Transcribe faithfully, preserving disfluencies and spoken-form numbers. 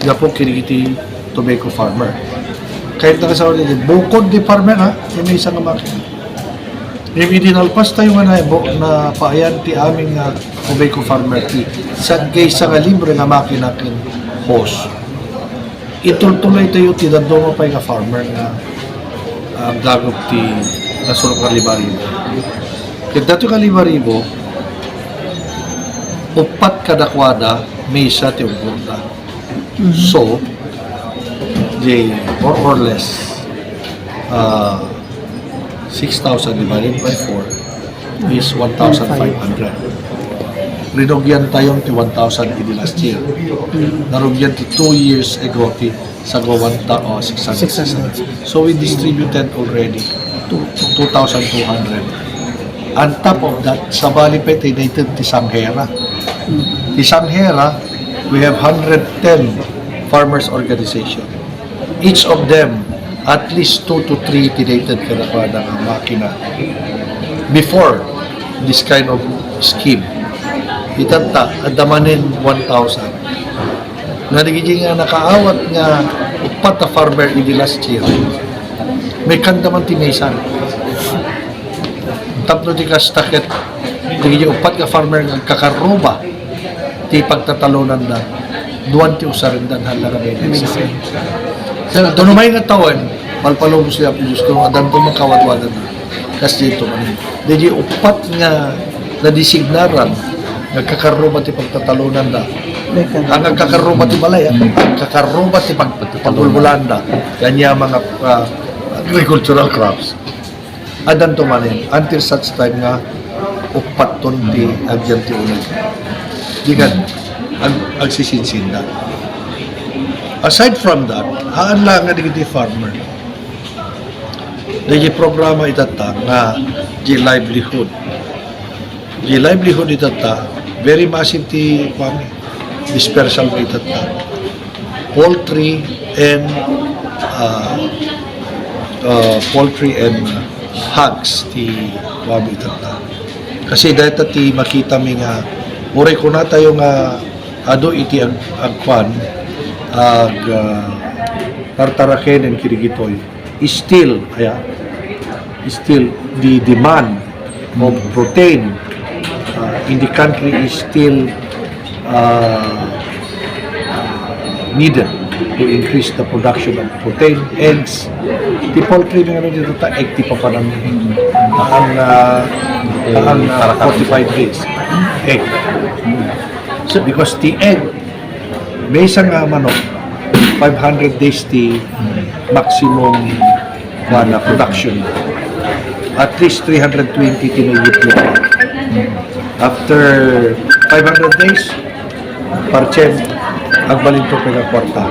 gapu kadagiti tobacco farmer. Kayatna nga sawen, bukod ti farmer, ha, ti maysa nga makina. Ngem idi nalpas tayo nga na, napaayan ti amin nga tobacco farmer ti sadkaysa nga libre nga makina ken hose. Itultulay tayo ti dadduma pay nga farmer nga agdagop ti nasurok nga lima ribu. Ket datoy nga lima ribu, uppat kadakuada, maysa ti ugurda. So, di more or less, ah, six thousand divided by four is one thousand five hundred. Rinugian tayo ti one thousand idi last year. Narugian ti two years ago ti sagwa one ta-, oh, six hundred. Six hundred. So we distributed already two thousand two hundred. On top of that, sabali pa iti daytoy ti Sanghera. Ti Sanghera, we have hundred ten farmers organization. Each of them, at least two to three ti daytoy kadakuada nga makina before this kind of scheme. Itatta, adda manen one thousand. Nga dagiti nga nakaawat nga uppat a farmer idi last year, maikkan da man ti maysa. Tapno ti kasta ket dagiti uppat nga farmer nga agkakarruba ti pagtatalonanda, duan ti usarenda nga hala nga benefits. Sir, no umay nga tawen, palpalubos ti Apo Dios, no, addanto makawatwadan. Kas dito man. Dagiti uppat nga nadesignaran nga agkakarruba ti pagtatalonanda. Ang agkakarruba ti balay, ah, agkakarruba ti pag-, pagbulbulanda. Kanya mga, ah, agricultural crops. Addanto manen, until such time nga uppaton ti agyan ti uneg. Di kan, ag-, agsisinsinda. Aside from that, haan lang nga dagiti farmer. Dagiti programa itatta nga di livelihood. Di livelihood itatta, very massive ti, kuan, dispersal itatta. Poultry and, ah, ah, poultry and hogs ti, kuan, itatta. Kasi dayta ti makita mi nga, uray kuna tayo nga adu iti ag-, agkuan, ag-, ah, tartarakenen ken dagitoy. Is still, aya, is still the demand of protein, uh, in the country is still, uh, needed to increase the production of protein, eggs. Ti poultry nga dito ta egg ti papanan. Ang, uh, ang, uh, forty-five days. Egg. So, because the egg, maysa nga manok, five hundred days ti maximum, kuan, na production. At least three hundred twenty ti maiitlog. After five hundred days, partsien, agbalinto kay nga kwarta.